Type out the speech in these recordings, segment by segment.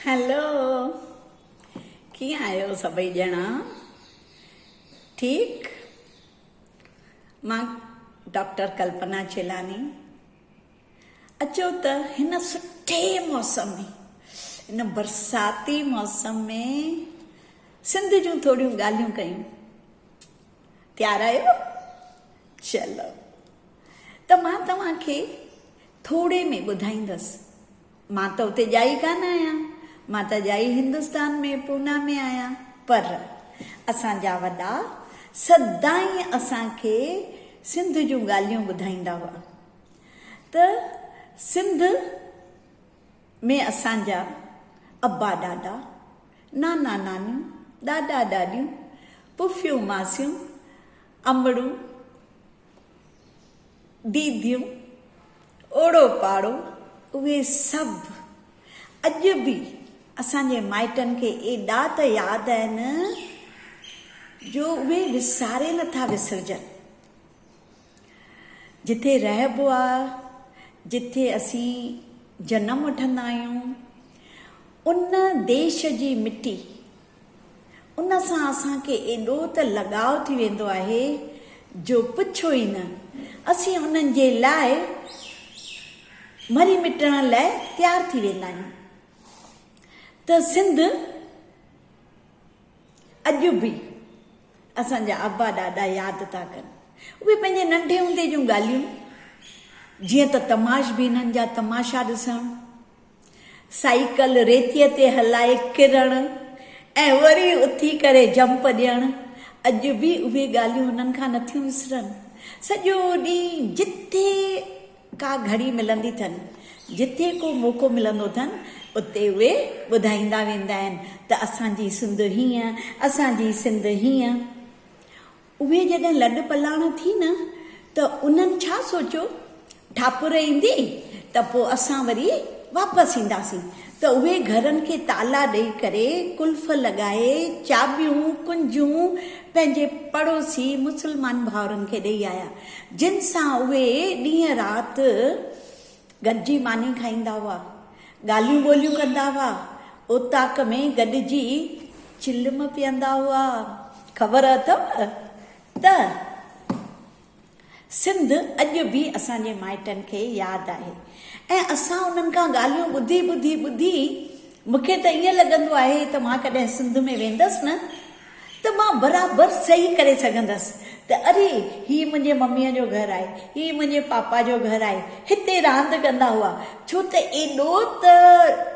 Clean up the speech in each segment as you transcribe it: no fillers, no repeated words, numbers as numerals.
Hello ڪيئن آهيو سڀئي ڄڻا ٺيڪ مان ڊاڪٽر ڪلپنا چيلاني اچو ته هن سٺي موسم ۾ هن برساتي موسم ۾ سنڌ جون ٿوريون ڳالهيون ڪيون تيار آهيو چلو ته مان توهان کي ٿوري ۾ ٻڌائيندس. مان ته اتي ڄائي ڪانه آهيان، مان ته ڄائي هندستان ۾ پونا ۾ آهيان، پر اسان جا وڏا سدائين اسان کي سنڌ جون ڳالهيون ٻڌائيندا هئا ته سنڌ ۾ اسان جا ابا ڏاڏا، نانا نانيون، ڏاڏا ڏاڏيون، پڦيون ماسيون، امڙون، ديديون، اوڙو پاڙو، اهي سڀ اڄ به اسان جي مائٽن کي ايڏا ته ياد آهن جو اهي وساري نٿا وسرجن. جتي رهبو آ، جتي اسين جنم وٺندا آهيون، ان ديش جي مٽي ان سان اسان کي ايڏو ته لڳاء ٿي ويندو آهي جو پڇو ئي نه. اسين انهن جي لاء مري مٽڻ لاء تيار ٿي ويندا آهيون ته سنڌ اڄ به اسان جا ابا ڏاڏا ياد ٿا ڪن. اهي پنهنجي ننڍي هوندي جون ڳالهيون جيئن ته تماشبينن جا تماشا ڏسڻ، سائيڪل ريتيء تي هلائي ڪرڻ ۽ وري اٿي ڪري جمپ ڏيڻ، اڄ به اهي ڳالهيون هنن کان نٿيون وسرن. سڄو ڏينهن جتي ڪا گهڙي ملندي اٿن، جتي ڪو موقعو ملندو اٿن، اتي اهي ٻڌائيندا ويندا آهن ته اسان جي سنڌ هيئن، اسان جي سنڌ هيئن. اهي جڏهن لڏ پلاڻ ٿي نه ته انهن ڇا سوچيو ٺاپر ايندي ته پوء اسان وري واپس اينداسين ته اهي گهرن کي تالا ڏئي ڪري قلف لڳائي چاٻيون ڪنجون پنهنجي پڙوسي مسلمان ڀائرن کي ڏئي آيا جن سان اهي ڏينهن رات گڏجي ماني کائيندا هئا، ڳالهيون ٻولهيون ڪندا هئا، اوطاق ۾ گڏجي چلم پيئندا هئا. خبر اٿو ته سنڌ اڄ به اسان جي مائٽن کي ياد آهي ۽ اسان انهن کان ڳالهيون ٻڌي ٻڌي ٻڌي مون کي ته ائين لڳندو آهي ته مان ڪڏهن سنڌ ۾ ويندس نه ته مان برابر صحيح ڪري سگهندس ته اري هي منهنجي مميء جو گهر آهي، هي منهنجي پاپا جو گهر آهي، هتي راند ڪندا هئا، ڇو ته ايڏو ته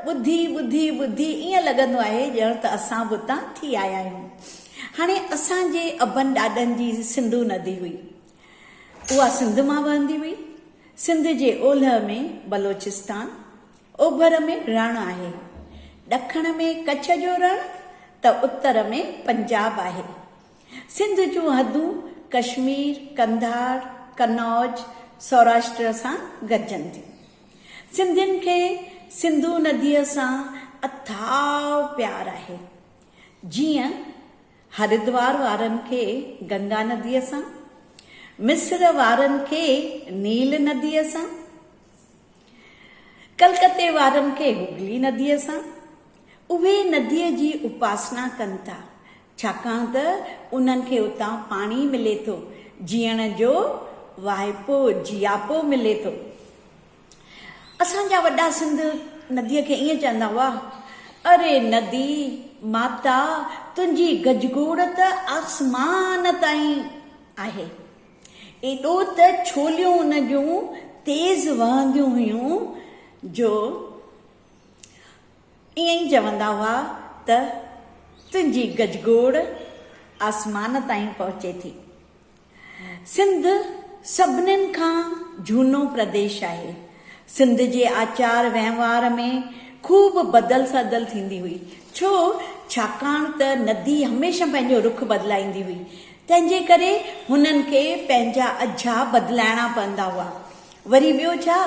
ٻڌي ٻڌي ٻڌي ائين لڳندو آهي ڄڻ ته اسان به اتان ٿي آيا آهيون. هاڻي اسان جي ابن ڏاڏن جي سنڌو ندي هئي. اها سنڌ مان وهندي هئي. سنڌ جي اولهه ۾ بلوچستان، اوڀر ۾ رڻ آهي. ڏکڻ ۾ ڪڇ جو رڻ ته اتر ۾ پنجاب آهي. سنڌ جون حدون ڪشمير، قنڌار، قنوج، سوراشٽر سان گڏجن ٿيون. سنڌين کي سنڌو نديء سان اٿاهه پيار آهي. جيئن هردوار وارن کي گنگا نديء سان، مصر وارن کي نيل نديء سان، ڪلڪتي وارن کي هگلي نديء سان، اهي نديء جي اپاسنا ڪن ٿا، ڇاڪاڻ ته انهن کي اتان پاڻي ملي ٿو، جيئڻ جو واهپو، جياپو ملي ٿو. اسان جا وڏا سنڌ نديء کي ائين چوندا هئا، اري ندي ماتا تنهنجي گجگوڙ ته آسمان تائين آهي. ايڏو ته ڇوليون ان جون تيز وهنديون هيون جو ائين ئي چوندا هئا ته تنهنجي گجگوڙ آسمان تائين پهچي ٿي. سنڌ سڀنين کان جهونو پرديش آهي. سنڌ جي آچار وهنوار ۾ خوب بدل سدل ٿيندي هئي. ڇو؟ ڇاڪاڻ ته ندي هميشه پنهنجو رخ بدلائيندي هئي. تنهن جي ڪري هنن کي پنهنجا اجها بدلائڻا پوندا هئا. وري ٻيو ڇا؟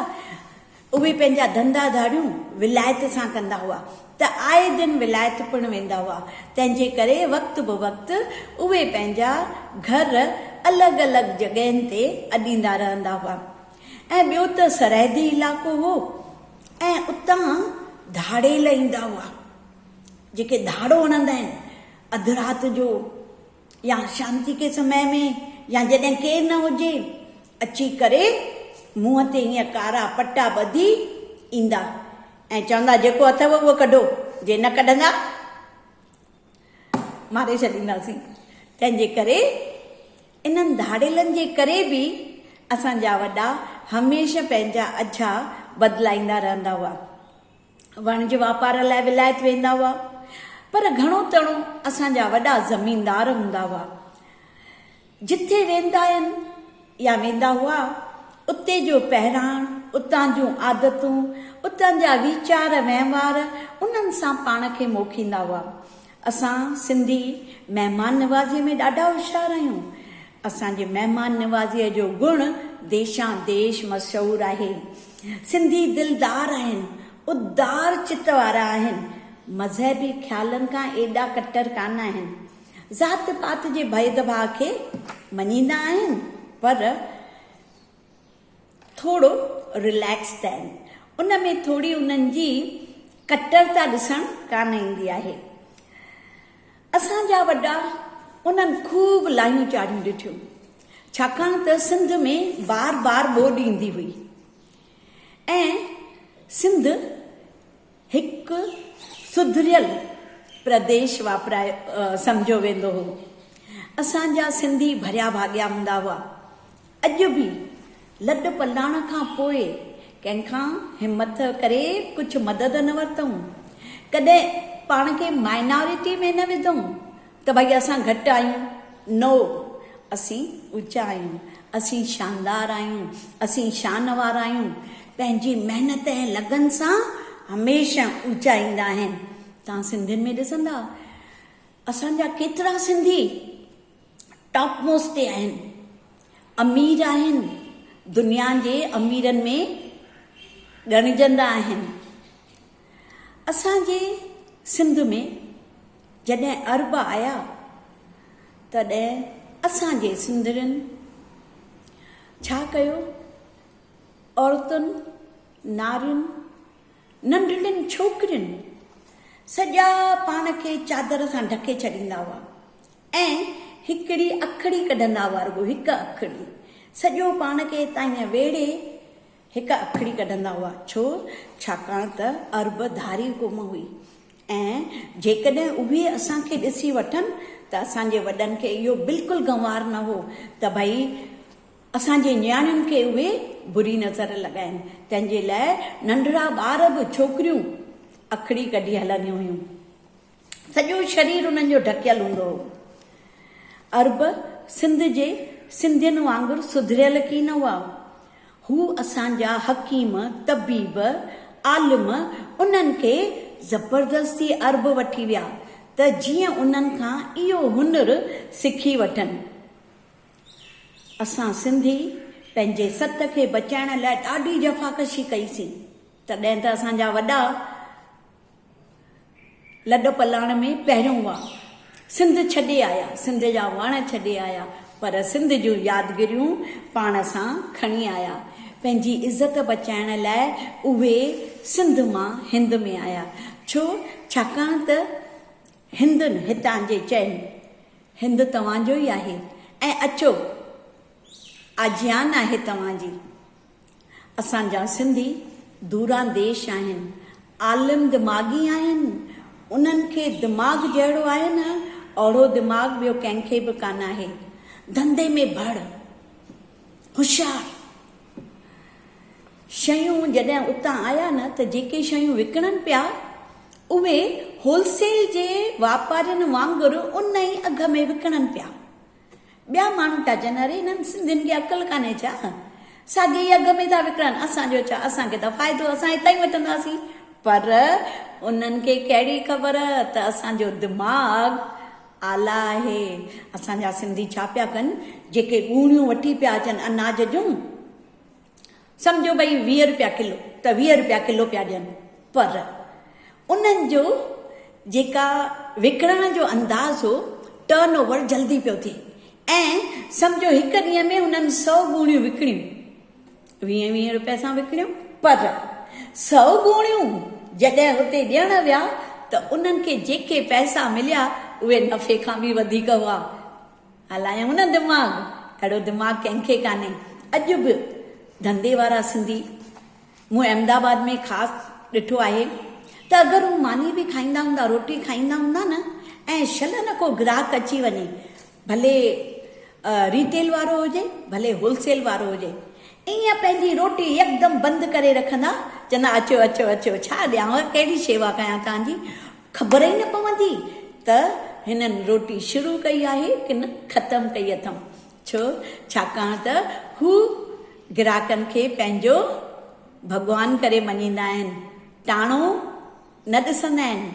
اهي پنهنجا ڌنڌا ڌاڙيون ولايت سان ڪندا هئا ته آئي دن ولايت پڻ ويندا هئا. تنهن جي ڪري وقت به وقت اهي پنهنجا گهر الڳ الڳ جڳهين تي اڏيندا رهندا هئا. ۽ ٻيو ته سرحدي علائقو هو ۽ اتان ڌاڙيل ايندا هئا. جيڪي ڌاڙو هڻندا آهن اڌ رات جو يا شانتي ڪي سمي ۾ يا جڏهن ڪير نه هجي اچي ڪري منهن تي هيئن ڪارا پٽا ٻڌي ايندا ۽ چوندا جيڪو اٿو اهو ڪڍو جي نه ڪڍندا ماري ڇڏينداسين. تنهن جي ڪري انهن ڌاڙيلن جي ڪري به اسان جا وڏا هميشه پنهنجا اجها بدلائيندا رهندا هئا. وڻج واپار لاء ولايت ويندا هئا. پر گهڻو تڻو اسان جا وڏا زميندار هوندا هئا. جٿي ويندا آهن يا ويندا هئا، اتي جو پهراڻ، اتان جون عادتون، اتان جا ويچار وهنوار انهن سان پاڻ کي موکيندا هئا. اسان سنڌي مهمان نوازيء ۾ ڏاڍا هوشيار آهيون. اسان جي مهمان نوازيء جو گڻ ديشان ديش مشهور آهي. سنڌي دلدار آهن، ادار چت وارا آهن، مذهبي خيالن کان ايڏا ڪٽر ڪانه آهن. ذات پات جي ڀيد ڀاء کي مڃيندا آهن پر ٿورو رليڪسڊ آهن. ان ۾ ٿوري انهن جي ڪٽرتا ڏسڻ ڪانه ايندي آهي. اسان جا وڏا انهن خوب لاهيون چاڙهيون ڏٺيون. ڇاڪاڻ ته سنڌ ۾ بار بار ٻوڏ ايندي هئي ۽ سنڌ هڪ سڌريل پرديش واپرائي سمجهيو ويندو هو. اسان جا سنڌي ڀريا ڀاڳيا هوندا هئا. اڄ به لڏ پلاڻ کان پوء ڪنهن کان همٿ ڪري ڪجهه مدد نه ورتئون. ڪڏهن پاڻ کي مائنارٽي ۾ نه وڌئون ته ڀئي اسان گهٽ آهيون. نو، اسين اوچا آهيون، اسين شاندار آهيون، اسين شان وارا آهيون. پنهنجي محنت ۽ لگن سان هميشه اوچا ايندا آهن. توهان سنڌين ۾ ڏسندا اسان جا ڪيترا سنڌي ٽاپ موسٽ تي آهن، امير آهن، دنيا جي اميرن ۾ ڳڻجندا آهن. اسان جي سنڌ ۾ جڏهن عرب آيا تڏهن اسان جي سنڌڙين ڇا ڪيو عورتن، نارين، ننڍڙين ڇوڪرين سڄا پاڻ کي چادر سان ڍڪي ڇڏيندا هئا ۽ هڪڙي اکڙي ڪڍندا هئا رڳو هڪ اکڙي سڄو پاڻ کي هتان هيئن ويڙهي هڪ اکڙي ڪڍندا هئا ڇو ڇاڪاڻ ته عرب ڌاري قوم هئي ۽ جيڪڏهن اهي اسان کي ڏسي وٺن ته اسان جي وڏن کي اهو بلڪل گنوار نه هو ته ڀئي اسان جي نياڻين کي اهي بري نظر لڳائين، تنهن جي لاء ننڍڙا ٻار به ڇوڪريون اکڙي ڪڍي هلنديون هيون. سڄو شرير انهن جو ڍڪيل هوندو هو. عرب سنڌ جي سنڌين وانگر سڌريل ڪين هئا. هو اسان جا حڪيم، طبيب، عالم انهن کي زبردستي عرب وٺي ويا ته جيئن انهن کان اهو هنر سکي وٺن. اسان سنڌي پنهنجي ست کي بچائڻ لاء ڏاڍي جفاڪشي ڪئي سين، تڏهن ته اسان جا وڏا لڏ پلاڻ ۾ پهريون هئا. سنڌ ڇڏي آيا، سنڌ جا وڻ ڇڏي آيا، پر سنڌ جون يادگيريون پاڻ سان کڻي آيا. پنهنجي عزت بچائڻ لاء اهي سنڌ مان هند ۾ آيا. ڇو؟ ڇاڪاڻ ته هندن هتان جي چين هند توهان جو ئي آهي ۽ اچو آجيان آهي توهان جي. اسان جا سنڌي دورانديش آهن، عالم دماغي آهن، انهن کي دماغ جهڙو آهي نه اوڙو دماغ ٻيو ڪنهن کي به ڪانه آهي. ڌنڌي ۾ ڀڙ، هوشيار. شيون جڏهن اتان آيا نه ته جيڪي شيون وڪڻن پيا اهي هول سيل جي واپارين وانگر ان ئي اگهه ۾ وڪڻن پيا. ٻيا ماڻهو پيا چون اري هنن سنڌين کي عقل ڪانهي ڇا؟ ساڳي ئي اگهه ۾ ٿا وڪڻن اسان جو ڇا اسان کي ته فائدو اسان هتان ئي وٺنداسين. پر انهن کي ڪهڙي خبر ته اسان جو دماغ اعليٰ آهي. اسان جا سنڌي ڇا پيا ڪن جيڪي ڳوڻيون وٺي پيا اچن اناج جون سمجهو ڀئي 20 روپيا ڪلو ته 20 روپيا ڪلو پيا ڏين پر انهن جو جيڪا وڪڻڻ جو انداز هو ٽرن اوور جلدي پيو ٿئي ۽ سمجهو هڪ ڏينهن ۾ انهن 100 ڳوڻيون وڪڻيون 20 20 روپيا سان وڪڻيون پر 100 ڳوڻيون جڏهن اتي ڏيڻ ويا ته ته انهن کي جيڪي پئسا مليا اهي نفعي کان به وڌيڪ هئا. هلايائون نه دماغ، اهڙو دماغ ڪنهن کي ڪانهي. اڄ به ڌنڌي وارا سنڌي مون احمد آباد ۾ خاص ڏٺو آهي ته اگر هو ماني به کائيندا هوندا، روٽي کائيندا هوندا نه ۽ شل نه ڪو گراهڪ اچي وڃي ڀلي ريٽيل وارو هجي ڀلي هول سيل وارو هجي ائين پنهنجي روٽي يڪدم بند ڪري رکندا چوندا اچو اچو اچو ڇا ڏيانو ڪهڙي شيوا ڪيان توهان جي خبر ئي نه پوندي ته هنن روٽي شروع ڪئي آهي ڪن ختم ڪئي اٿم ڇو ڇاڪاڻ ته هو گراهڪن کي پنهنجو ڀڳوان ڪري مڃيندا آهن ٽاڻو نه ڏسندا آهن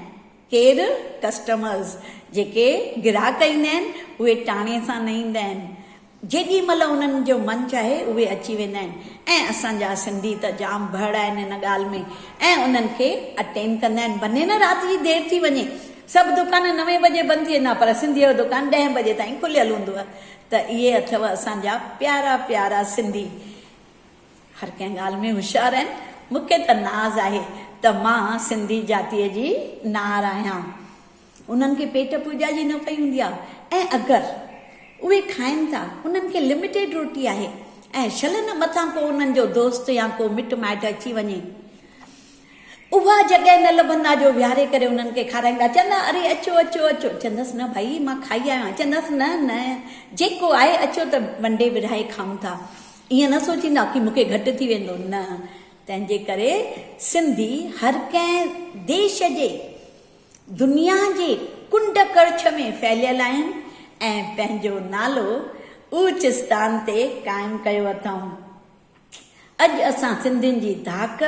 ڪير ڪسٽمرز جيڪي گراهڪ ايندا آهن اهي ٽاڻي سان نه ايندا آهن جيڏي مهل انهن جو من چاهي اهي اچي ويندا آهن ۽ اسان جا سنڌي ته جام ڀڙ آهن ان ڳالهه ۾ ۽ انهن کي اٽينڊ ڪندا آهن ڀلي نه رات جي دير ٿي وڃي سڀ دڪان نوين بجي بند ٿي ويندا پر سنڌيء جو دڪان ڏهين بجي تائين کليل هوندو آهي ته اهي اٿو اسان جا پيارا پيارا سنڌي هر ڪنهن ڳالهه ۾ هوشيار آهن. مون کي ته ناز آهي ته مان سنڌي جاتيء جي نار آهيان. انهن کي پيٽ پوڄا جي نه پئي هوندي آهي ۽ اگر اهي کائن ٿا انهن کي لميٽيڊ روٽي آهي ۽ شل نه مٿان ڪو انهن جو دوست يا ڪو مٽ مائٽ اچي وڃي اها جڳهه نه لڀندا جو ويهاري ڪري انهن کي کارائيندا. چوندا اري اچو اچو اچو. چوندس نه ڀائي مان کائي آيو آهيان. چوندس نه نه جيڪو آهي اچو ته ونڊي ورهائي کائون ٿا. ائين نه سوچيندا ڪي مون کي گهٽ ٿي ويندو نه. تنهن جي ڪري سنڌي هر ڪنهن ديش جي دنيا جي ڪنڊ ڪڙڇ ۾ ڦهليل آهن ۽ پنهنجو نالو اوچ استان تي قائم ڪيو اٿائون. اڄ اسان سنڌين جي ڌاڪ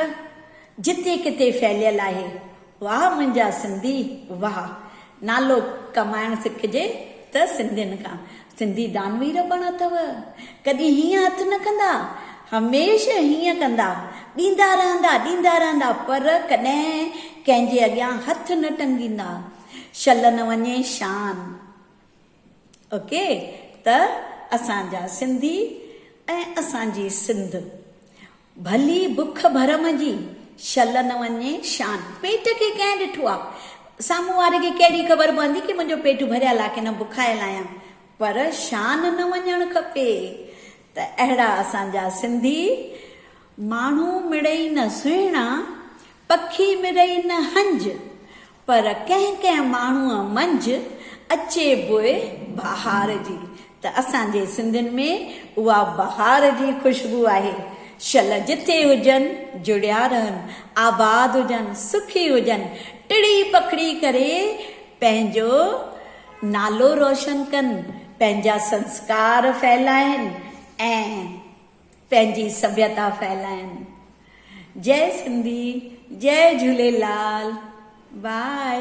جتي ڪٿي ڦهليل آهي. واهه منهنجا سنڌي واهه. نالو ڪمائڻ سکجي ته سنڌين کان. سنڌي دانوير پڻ اٿو. ڪڏهن هيئن هٿ نه ڪندا. هميشه هيئن ڪندا. ڏيندا رهندا ڏيندا رهندا پر ڪڏهن ڪنهن جي اڳيان هٿ نه ٽنگيندا. شل نه وڃي شان. اوڪي ته اسان جا سنڌي ۽ اسان جي سنڌ ڀلي بک ڀرم جي شل نه وڃي شان. پيٽ کي ڪنهن ڏٺو آ؟ سامهون واري کي ڪهڙي خبر پوندي ڪي منهنجو پيٽ ڀريل آ ڪي نه بکايل آهيان پر شان نه وڃڻ کپي ته اهڙا اسان جا سنڌي ماڻهو مڙئي نه سهڻا پکي مڙئي نه هنج پر ڪنهن ڪنهن ماڻهوء منجهه اچي بوء بهار جي ته اسان جي سنڌين ۾ اها بهار جي خوشبو آهي. شل جتي هجن جڙيا رهن، آباد هجن، سکي هجن، ٽڙي پکڙي ڪري پنهنجو نالو روشن ڪن، پنهنجا سنسڪار ڦهلائين ۽. پنهنجي سڀيتا ڦهلائين. جئي سنڌي جئي جهوليلال باء.